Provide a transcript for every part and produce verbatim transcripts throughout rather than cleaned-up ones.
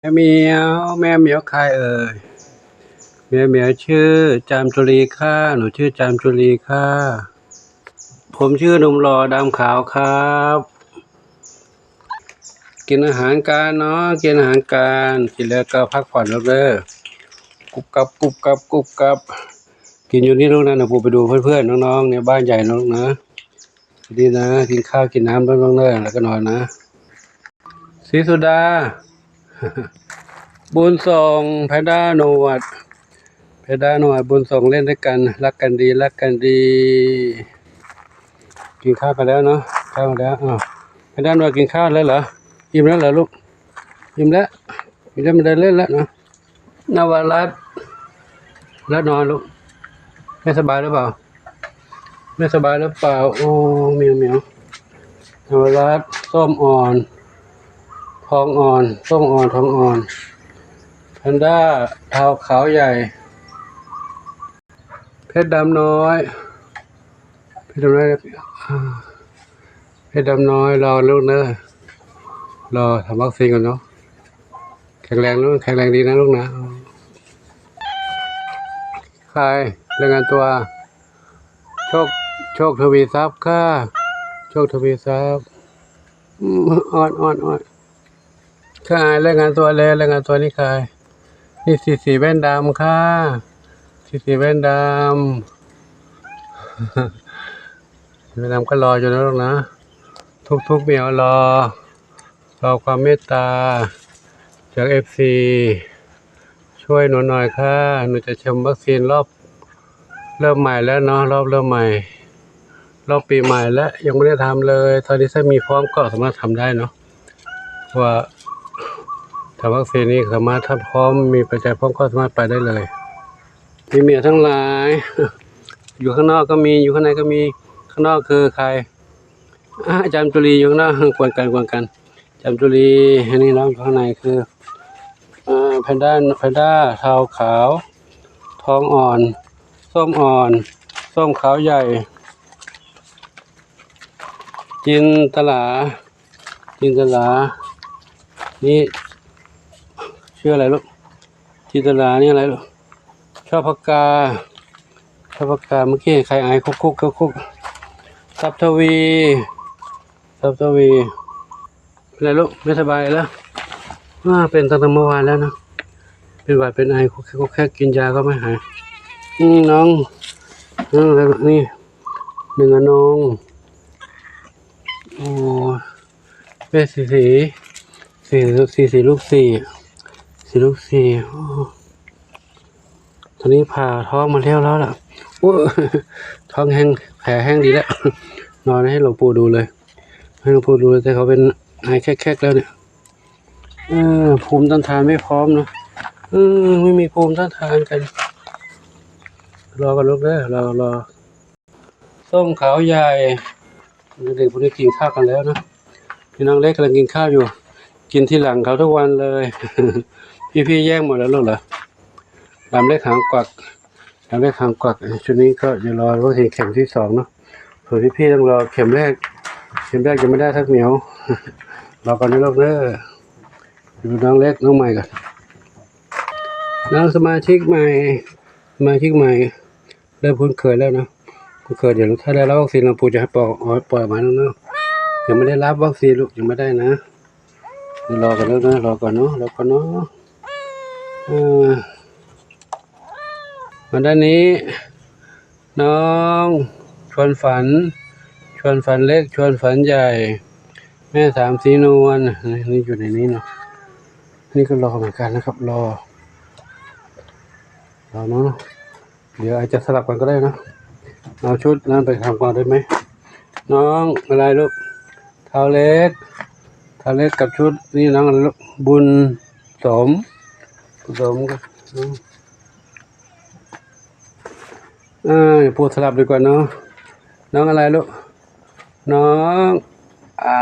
แม่เหมียว แม่เหมียวใครเอ่ย แม่เหมียวชื่อจามจุลีค่ะ หนูชื่อจามจุลีค่ะ ผมชื่อหนุ่มหล่อดำขาวครับ กินอาหารกันเนาะ กินอาหารกัน กินแล้วก็พักผ่อนลูกเด้อ กุบกับ กุบกับ กุบกับ กินอยู่นี่ลูกนะ เดี๋ยวผมไปดูเพื่อนๆ น้องๆ ในบ้านใหญ่นะลูกนะ นี่นะ กินข้าวกินน้ำลูกเด้อ แล้วก็นอนนะ ศรีสุดา บุญส่ง แพนด้า หนวด แพนด้า หนวด บุญส่ง เล่นด้วยกัน รักกันดี รักกันดี กินข้าวกันแล้วเนาะ ข้าวแล้ว อ้าว แพนด้า หนวด กินข้าวแล้วเหรอ อิ่มแล้วเหรอลูก อิ่มแล้ว อิ่มแล้ว มันได้เล่นแล้วเนาะ นวรัตน์ แล้วนอนลูก ไม่สบายหรือเปล่า ไม่สบายหรือเปล่า โอ้ เหมียวเหมียว นวรัตน์ ส้มอ่อน ทองอ่อน ส้มอ่อน ทองอ่อน แพนด้า เทาขาวใหญ่ เพชรดำน้อย เพชรดำน้อย อ่า เพชรดำน้อย รอลูกเนอะ รอทำวัคซีนก่อนเนาะ แข็งแรงลูก แข็งแรงดีนะลูกนะ ใคร รายงานตัว โชค โชคทวีทรัพย์ค่ะ โชคทวีทรัพย์ อืม อ่อน อ่อน อ่อน ใคร รายงานตัวเลย รายงานตัว นี่ใคร นี่ สีสีแว่นดำค่ะ สีสีแว่นดำ แว่นดำก็รออยู่นะลูกนะ ทุกๆ เหมียวรอ รอความเมตตา จาก เอฟซี ช่วยหนูหน่อยค่ะ หนูจะเข็มวัคซีนรอบ เริ่มใหม่แล้วเนาะ รอบเริ่มใหม่ รอบปีใหม่แล้ว ยังไม่ได้ทำเลย ตอนนี้ถ้ามีพร้อมก็สามารถทำได้เนาะ เพราะว่าทำวัคซีนนี้สามารถ ถ้าพร้อม มีปัจจัยพร้อมก็สามารถไปได้เลย พี่เหมียวทั้งหลาย อยู่ข้างนอกก็มี อยู่ข้างในก็มี ข้างนอกคือใคร อ่ะ อาจารย์จุลีอยู่ข้างนอก กวนกัน กวนกัน อาจารย์จุลี อันนี้น้องอยู่ข้างในคือ อ่า แพนด้า แพนด้า เทาขาว ทองอ่อน ส้มอ่อน ส้มขาวใหญ่ จินตลา จินตลา นี่ ชื่ออะไรลูก จินตลา นี่อะไรลูก ชอบปากกา ชอบปากกา เมื่อกี้ใครไอคุกคุกคุกคุก ทรัพย์ทวี ทรัพย์ทวี เป็นไรลูก ไม่สบายแล้ว อ่า เป็นตั้งแต่เมื่อวานแล้วนะ เป็นหวัดเป็นไอ คุกแคกคุกแคก กินยาก็ไม่หาย อืม น้อง อืม แล้วนี่ หนึ่งอนง โอ้ เป็นสีสี สี สี สีลูกสี่ สีลูกสี่ โอ้ ตอนนี้ผ่าท้องมาแล้วแล้วล่ะ โอ้ ท้องแห้ง แผลแห้งดีแล้ว นอนให้หลวงปู่ดูเลย ให้หลวงปู่ดูเลย แต่เขาเป็นไอแคกๆแล้วเนี่ย เออ ภูมิต้านทานไม่พร้อมเนอะ เออ ไม่มีภูมิต้านทานกัน รอกันลูกเด้อ รอ รอ ส้มขาวใหญ่ เด็กพวกนี้กินข้าวกันแล้วนะ พี่น้องเล็กกำลังกินข้าวอยู่ กินทีหลังเขาทุกวันเลย พี่ๆแย่งหมดแล้วลูกเหรอ ดำเล็กหางกวัก ดำเล็กหางกวัก ชุดนี้ก็จะรอวัคซีนเข็มที่สองเนาะ ส่วนพี่ๆต้องรอเข็มแรก เข็มแรกยังไม่ได้สักเหมียว รอก่อนนะลูกเด้อ ดูน้องเล็กน้องใหม่ก่อน น้องสมาชิกใหม่ สมาชิกใหม่ เริ่มคุ้นเคยแล้วนะ คุ้นเคย เดี๋ยวถ้าได้รับวัคซีน หลวงปู่จะให้ปล่อย ปล่อยออกมาแล้วเนาะ ยังไม่ได้รับวัคซีนลูก ยังไม่ได้นะ รอกันแล้วนะ รอก่อนเนาะ รอก่อนเนาะ เออ มาด้านนี้ น้องชวนฝัน ชวนฝันเล็ก ชวนฝันใหญ่ แม่สามสีนวล นี่ นี่อยู่ในนี้เนาะ นี่ก็รอเหมือนกันนะครับ รอ รอเนาะ เดี๋ยวอาจจะสลับกันก็ได้นะ เอาชุดนั้นไปทำก่อนได้ไหม น้องอะไรลูก เท้าเล็ก เท้าเล็กกับชุด นี่น้องอะไรลูก บุญสม บุญสม อ่า เดี๋ยวพูดสลับดีกว่าเนาะ น้องอะไรลูก น้อง อ่า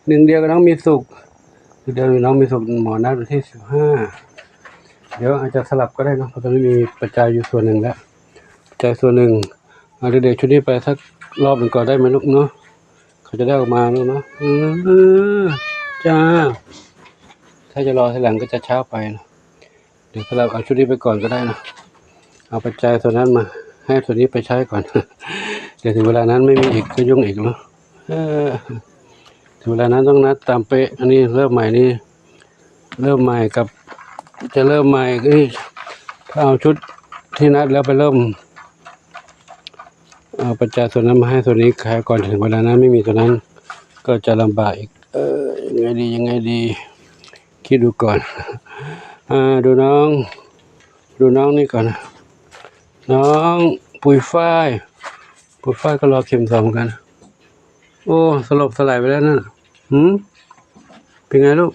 หนึ่งเดียวกับน้องมีสุข เดี๋ยวน้องมีสุข หมอนัดวันที่สิบห้า เดี๋ยวอาจจะสลับก็ได้เนาะ เพราะตอนนี้มีปัจจัยอยู่ส่วนหนึ่งแล้ว ปัจจัยส่วนหนึ่ง เอาเด็กๆชุดนี้ไปสักรอบหนึ่งก่อนได้ไหมลูกเนาะ เขาจะได้ออกมาลูกเนาะ เออ จ้า ถ้าจะรอทีหลังก็จะช้าไปนะ เดี๋ยวสลับเอาชุดนี้ไปก่อนก็ได้นะ เอาปัจจัยส่วนนั้นมาให้ส่วนนี้ไปใช้ก่อน เดี๋ยวถึงเวลานั้นไม่มีอีกก็ยุ่งอีกเนาะ เออ ถึงเวลานั้นต้องนัดตามเป๊ะ อันนี้เริ่มใหม่นี่ เริ่มใหม่กับ จะเริ่มใหม่ก็ถ้าเอาชุดที่นัดแล้วไปเริ่ม เอาปัจจัยส่วนนั้นมาให้ส่วนนี้ขายก่อน ถึงเวลานั้นไม่มีตัวนั้น ก็จะลำบากอีก เออ ยังไงดี ยังไงดี คิดดูก่อน อ่า ดูน้อง ดูน้องนี่ก่อนนะ น้องปุยฝ้าย ปุยฝ้ายก็รอเข็มสองเหมือนกัน โอ้ สลบสลายไปแล้วนั่นน่ะ หืม เป็นไงลูก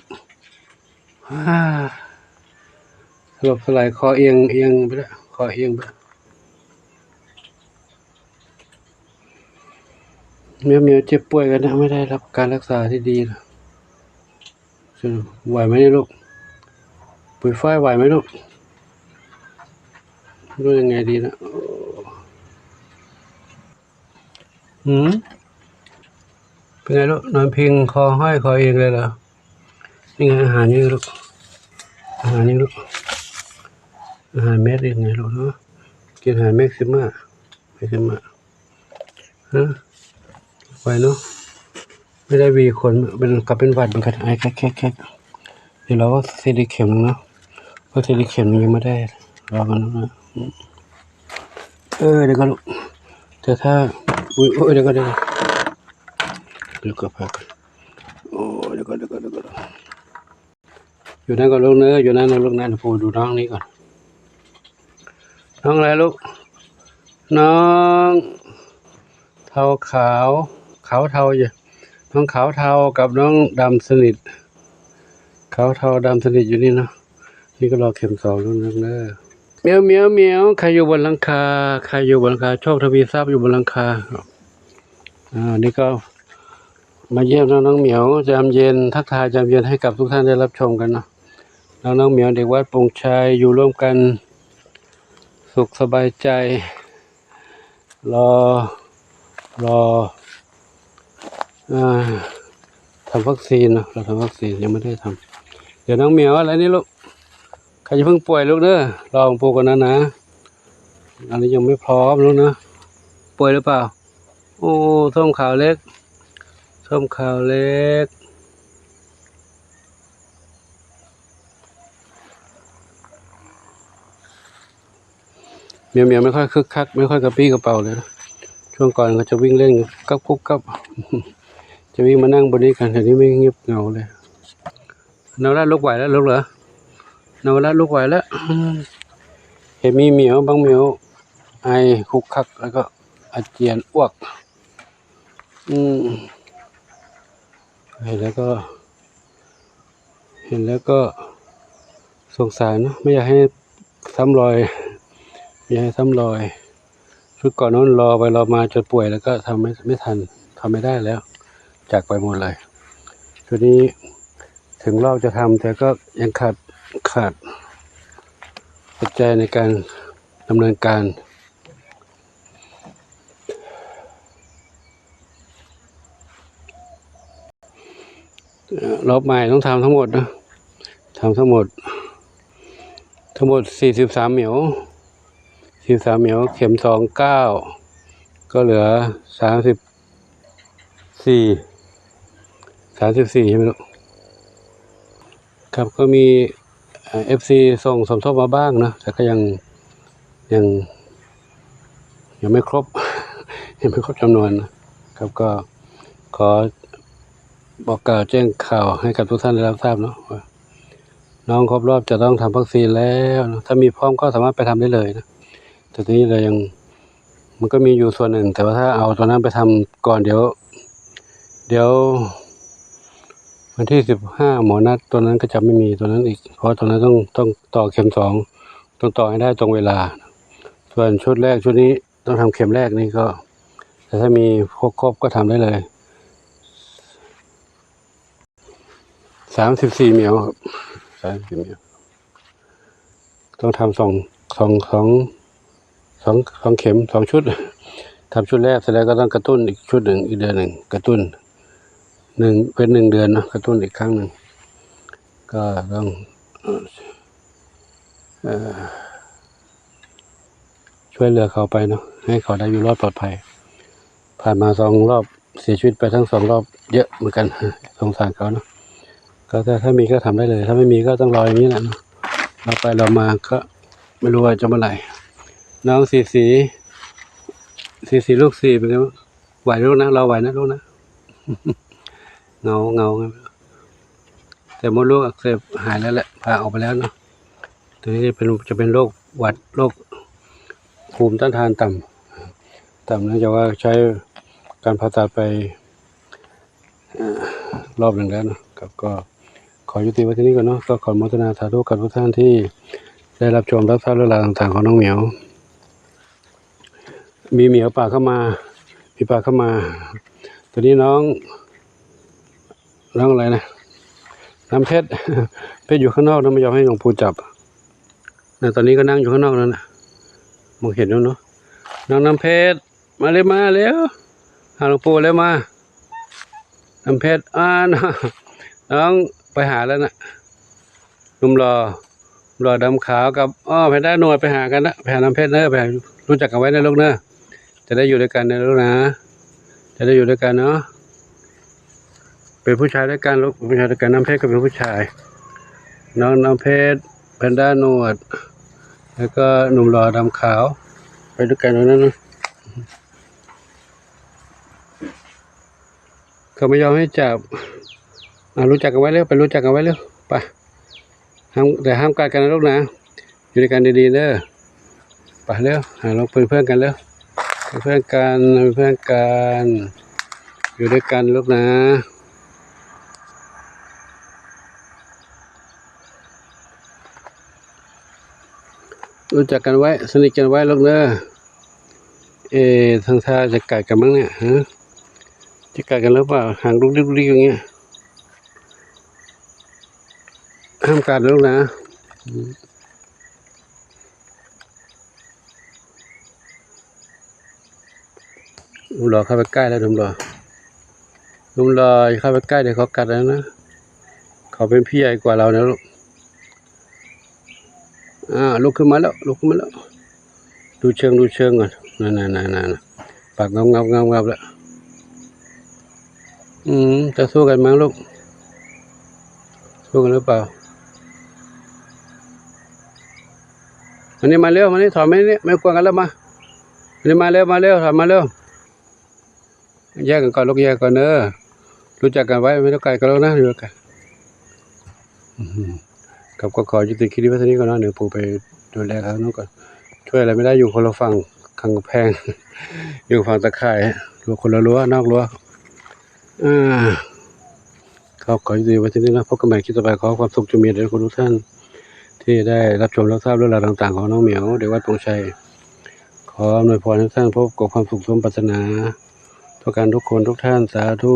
อ่า สลบสลาย คอเอียง เอียงไปแล้ว คอเอียงไปแล้ว เมียวเมียวเจ็บป่วยกันนะ ไม่ได้รับการรักษาที่ดีนะ ไหวไหมเนี่ยลูก ปุยฝ้ายไหวไหมลูก รู้ยังไงดีนะ หืม เป็นไงลูก นอนพิงคอห้อยคอเอียงเลยเหรอ นี่ไงอาหารนี่ลูก อาหารนี่ลูก อาหารเม็ดนี่ไงลูกเนาะ กินอาหารแม็กซิมา แม็กซิมา ฮะ ไหวเนาะ ไม่ได้วีคน เป็น กลับเป็นหวัดเหมือนกัน ไอแคกแคกแคก เดี๋ยวเราก็ซีดีเข็มหนึ่งเนาะ เพราะซีดีเข็มหนึ่งยังไม่ได้ รอกันนะ เออ เดี๋ยวก็ลูก แต่ถ้า อุ๊ย โอ้ย เดี๋ยวก็ เดี๋ยวก็ เดี๋ยวก็พักก่อน โอ้ย เดี๋ยวก็ เดี๋ยวก็ เดี๋ยวก็ อยู่นั่นก่อนลูกเนอะ อยู่นั่นนะลูกนะ เดี๋ยวปู่ดูน้องนี้ก่อน น้องอะไรลูก น้อง เทาขาว ขาวเทาอยู่ น้องขาวเทากับน้องดำสนิท ขาวเทาดำสนิทอยู่นี่เนาะ นี่ก็รอเข็มสองลูกเนอะ เหมียว เหมียว เหมียว ใครอยู่บนหลังคา ใครอยู่บนหลังคา โชคทวีทรัพย์อยู่บนหลังคา อ่า นี่ก็มาเยี่ยมน้องๆเหมียวยามเย็น ทักทายยามเย็นให้กับทุกท่านได้รับชมกันเนาะ น้องๆเหมียวเด็กวัดปงชัยอยู่ร่วมกัน สุขสบายใจ รอ รอ อ่า ทำวัคซีนเนาะ เราทำวัคซีนยังไม่ได้ทำ เดี๋ยวน้องเหมียวอะไรนี่ลูก ใครจะเพิ่งป่วยลูกเด้อ รอหลวงปู่ก่อนนะนะ อันนี้ยังไม่พร้อมลูกนะ ป่วยหรือเปล่า โอ้ ส้มขาวเล็ก ส้มขาวเล็ก เหมียวเหมียวไม่ค่อยคึกคัก ไม่ค่อยกระปรี้กระเปร่าเลยนะ ช่วงก่อนเขาจะวิ่งเล่นกับกุ๊บกับ จะวิ่งมานั่งบนนี้กัน เดี๋ยวนี้ไม่เงียบเหงาเลย นวรัตน์ลุกไหวแล้วลูกเหรอ นวรัตน์ลุกไหวแล้ว อืม เห็นมีเหมียว บางเหมียว ไอคุกคัก แล้วก็อาเจียนอ้วก อืม เห็นแล้วก็ เห็นแล้วก็สงสารเนอะ ไม่อยากให้ซ้ำรอย ไม่อยากให้ซ้ำรอย ชุดก่อนนั้นรอไปรอมาจนป่วย แล้วก็ทำไม่ ไม่ทัน ทำไม่ได้แล้ว จากไปหมดเลย ชุดนี้ถึงรอบจะทำ แต่ก็ยังขาด ขาดปัจจัยในการดำเนินการ เอ่อ รอบใหม่ต้องทำทั้งหมดนะ ทำทั้งหมด ทั้งหมดสี่สิบสามเหมียว สี่สิบสามเหมียว เข็มสองเก้า ก็เหลือสามสิบสี่ สามสิบสี่ ใช่ไหมลูก ครับ ก็มี เอ่อ เอฟซี ส่งสมทบมาบ้างนะ แต่ก็ยัง ยัง ยังไม่ครบ ยังไม่ครบจำนวนนะครับ ก็ขอบอกกล่าวแจ้งข่าวให้กับทุกท่านได้รับทราบเนาะ ว่าน้องครบรอบจะต้องทำวัคซีนแล้วนะ ถ้ามีพร้อมก็สามารถไปทำได้เลยนะ แต่ทีนี้เรายัง มันก็มีอยู่ส่วนหนึ่ง แต่ว่าถ้าเอาตัวนั้นไปทำก่อน เดี๋ยว เดี๋ยววันที่สิบห้าหมอนัด ตัวนั้นก็จะไม่มีตัวนั้นอีก เพราะตัวนั้นต้อง ต้องต่อเข็มสอง ต้องต่อให้ได้ตรงเวลา ส่วนชุดแรกชุดนี้ต้องทำเข็มแรกนี่ก็ แต่ถ้ามีครบ ครบก็ทำได้เลย สามสิบสี่เหมียวครับ สามสิบสี่เหมียว ต้องทำสอง สอง สอง สอง สองเข็ม สองชุด ทำชุดแรกเสร็จแล้วก็ต้องกระตุ้นอีกชุดหนึ่ง อีกเดือนหนึ่ง กระตุ้นหนึ่ง เป็นหนึ่งเดือนเนาะ กระตุ้นอีกครั้งหนึ่ง ก็ต้อง เอ่อ เอ่อ ช่วยเหลือเขาไปเนาะ ให้เขาได้อยู่รอดปลอดภัย ผ่านมาสองรอบ เสียชีวิตไปทั้งสองรอบเยอะเหมือนกัน สงสารเขาเนาะ ก็ถ้า ถ้ามีก็ทำได้เลย ถ้าไม่มีก็ต้องรออย่างนี้แหละเนาะ รอไปรอมาก็ไม่รู้ว่าจะเมื่อไหร่ น้องสีสี สีสีลูกสี่เป็นไงบ้าง ไหวลูกนะ รอไหวนะลูกนะ เหงา เหงา แต่มดลูกอักเสบหายแล้วแหละ ผ่าออกไปแล้วเนาะ ตัวนี้เป็น จะเป็นโรคหวัด โรคภูมิต้านทานต่ำ ต่ำ เนื่องจากว่าใช้การผ่าตัดไป เอ่อ รอบหนึ่งแล้วเนาะ ครับ ก็ขอยุติไว้ที่นี่ก่อนเนาะ ก็ขออนุโมทนาสาธุกับทุกท่านที่ได้รับชมรับทราบเรื่องราวต่างๆของน้องเหมียว มีเหมียวป่าเข้ามา มีป่าเข้ามา ตัวนี้น้อง น้องอะไรนะ น้ำเพชร เพชรอยู่ข้างนอกนะ ไม่ยอมให้หลวงปู่จับนะ ตอนนี้ก็นั่งอยู่ข้างนอกนั่นนะ มองเห็นแล้วเนาะ น้องน้ำเพชร มาเลย มาเร็ว หาหลวงปู่แล้วมา น้ำเพชร อ่า น้อง น้องไปหาแล้วนะ หนุ่มหล่อ หล่อดำขาวกับ อ้อ แพนด้าหนวดไปหากันนะ ไปหาน้ำเพชรเนอะ ไปหา รู้จักกันไว้นะลูกเนอะ จะได้อยู่ด้วยกันนะลูกนะ จะได้อยู่ด้วยกันเนาะ เป็นผู้ชายด้วยกันลูก ผู้ชายด้วยกัน น้ำเพชรก็เป็นผู้ชาย น้องน้ำเพชร แพนด้าหนวด แล้วก็หนุ่มหล่อดำขาว ไปด้วยกันตรงนั้นนะ เขาไม่ยอมให้จับ อ่ะ รู้จักกันไว้เร็ว ไปรู้จักกันไว้เร็ว ไป ห้าม แต่ห้ามกัดกันนะลูกนะ อยู่ด้วยกันดีๆเด้อ ไปเร็ว หาลองเป็นเพื่อนกันเร็ว เป็นเพื่อนกัน เป็นเพื่อนกัน อยู่ด้วยกันลูกนะ รู้จักกันไว้ สนิทกันไว้ลูกเด้อ เอะ ทางท่าจะกัดกันมั้งเนี่ย ฮะ จะกัดกันหรือเปล่า หางดุกดิกดุกดิกอย่างเงี้ย ห้ามกัดนะลูกนะ อืม หนุ่มหล่อเข้าไปใกล้แล้ว หนุ่มหล่อ หนุ่มหล่ออย่าเข้าไปใกล้ เดี๋ยวเขากัดแล้วนะ เขาเป็นพี่ใหญ่กว่าเรานะลูก อ่า ลุกขึ้นมาแล้ว ลุกขึ้นมาแล้ว ดูเชิง ดูเชิงก่อน นั่นๆๆๆ ปากงับๆๆๆแล้ว อืม จะสู้กันมั้งลูก สู้กันหรือเปล่า อันนี้มาเร็ว มานี่ ถอยมานี่ ไม่กลัวกันแล้ว มา อันนี้มาเร็ว มาเร็ว ถอยมาเร็ว แยกกันก่อนลูก แยกก่อนเด้อ รู้จักกันไว้ ไม่ต้องไกลกันแล้วนะ อยู่กัน อืม ครับ ก็ขอยุติคลิปไว้เท่านี้ก่อนเนาะ เดี๋ยวผมไปดูแลเขานู่นก่อน ช่วยอะไรไม่ได้ อยู่คนละฝั่งกำแพง อยู่ฝั่งตะข่าย อยู่คนละรั้ว นอกรั้ว อ่า ครับ ขอยุติไว้ที่นี่นะ พบกันใหม่คลิปต่อไป ขอความสุขจงมีแด่ทุกคนทุกท่าน ที่ได้รับชมรับทราบเรื่องราวต่างๆของน้องเหมียว เด็กวัดโป่งชัย ขออำนวยพรให้ท่านพบกับความสุขสมปรารถนา ทุกการทุกคนทุกท่าน สาธุ